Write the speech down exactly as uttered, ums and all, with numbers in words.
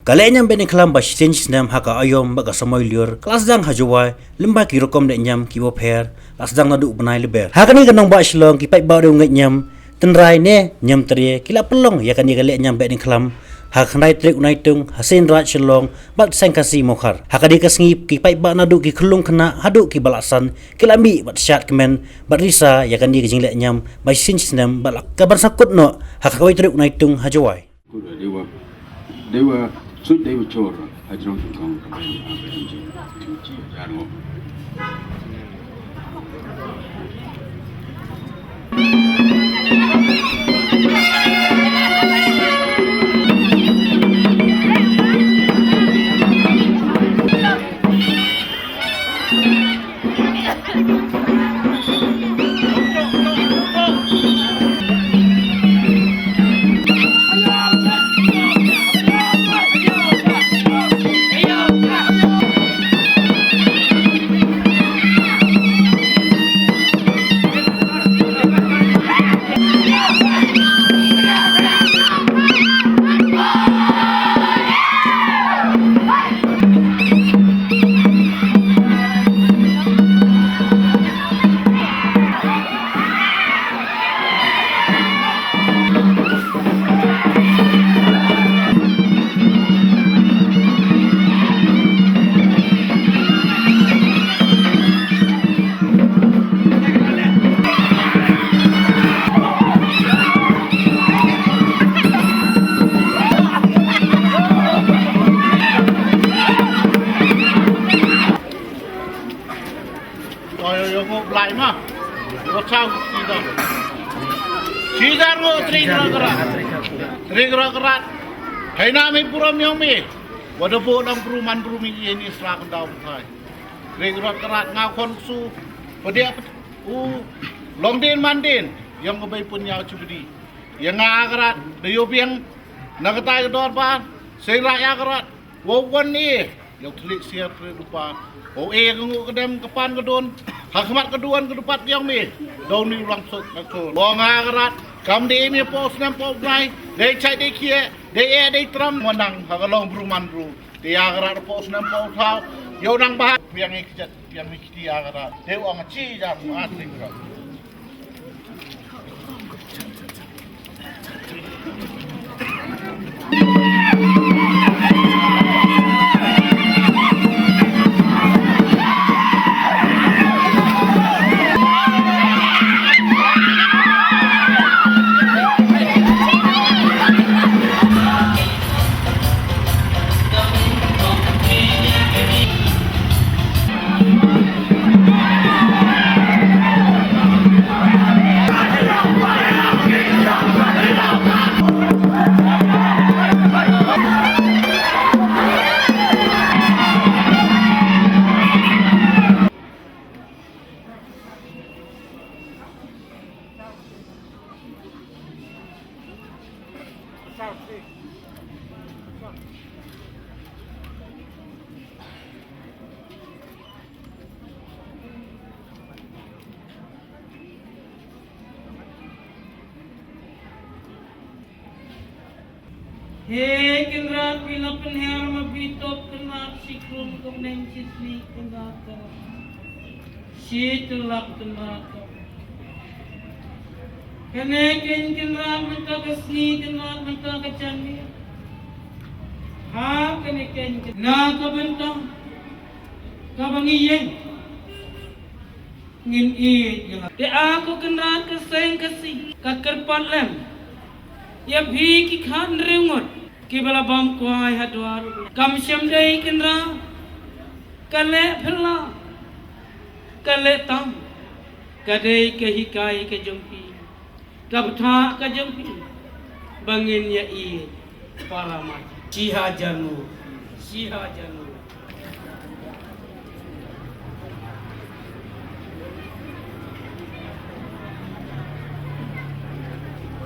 Ka lehniam Behdieñkhlam ba shisien shisnem ha ka aïom bad ka samoi lyiur ka la sdang ha Jowai lyngba ki rukom lehniam kiba pher, la sdang naduh u bnai Lber. Ha kane ka nongbah Shillong ki paidbah riewngeit niam Tynrai ne Niamtre ki la pynlong ïa kane ka lehniam Behdieñkhlam ha ka khyndai tarik u Naitung ha Seiñ Raij Shillong bad Seiñ Khasi Mawkhar. Ha kane ka sngi ki paidbah naduh ki khyllung khynnah haduh kiba la san ki la mih bad shad kmen bad risa ïa kane ka jinglehniam ba shisien shisnem bad la ka ban sa kut noh ha ka kawei tarik u Naitung ha Jowai. Kut, dei wa, dei wa sut, dei wa chor, ha jrong jingkong ka bang, ah, bang jing, jing, jing, jar ngo. Oi, oi, oi, ko blai ma. Ko chau ki da. Sidar ngo tring ra krat. Tring ra krat. Hai na mi puram yong mi. Wada bo nang pruman prumi ini sra kendau thai. Tring ra krat nga kon su. Pede u long din man din. Yong ko bai pun yau chibidi. Yang nga krat. De yo biang. Na katai ka dorbar. Sing ra ya krat. Wow wan e, yow thlik siar thlik rupa. Wow e ka nguh ka dem ka pan ka don. Ha khmat ka duwan ka dupat yong mi. Daw ni u lang suk ka suk. Wow nga ka rat. Kam dei mi pos nem pos nai. Dei chai dei khie. Dei e dei tram. Wanang ha ka long bru man bru. Dei ya ka rat pos nem pos thaw. Yow nang bah. Piang i kjat, piang mi kti ya ka rat. Dei ong chi jang mu asli ka rat. He Kynrad, phi la pynher ma phi top Kynrad, shi khrum kum neng shi sngi Kynrad ka rat. Shi tylak Kynrad ka rat. Kane kein Kynrad mynta ka sngi, Kynrad mynta ka janmiet. Ha kane kein Kynrad na ka bynta kaba ngi ïeng. Ngin ïeit ïa la. Te a ko Kynrad ka seng Khasi ka kyrpad lem ïa phi ki khathynriew ngut kiba la bam kwai ha dwar. Kam shym dei Kynrad ka leh phylla, ka leh tam, ka dei ka hikai ka jong phi. Ka bthah ka jong phi ba ngin ïa ïeit para ma. Shi hajar nguh, shi hajar nguh.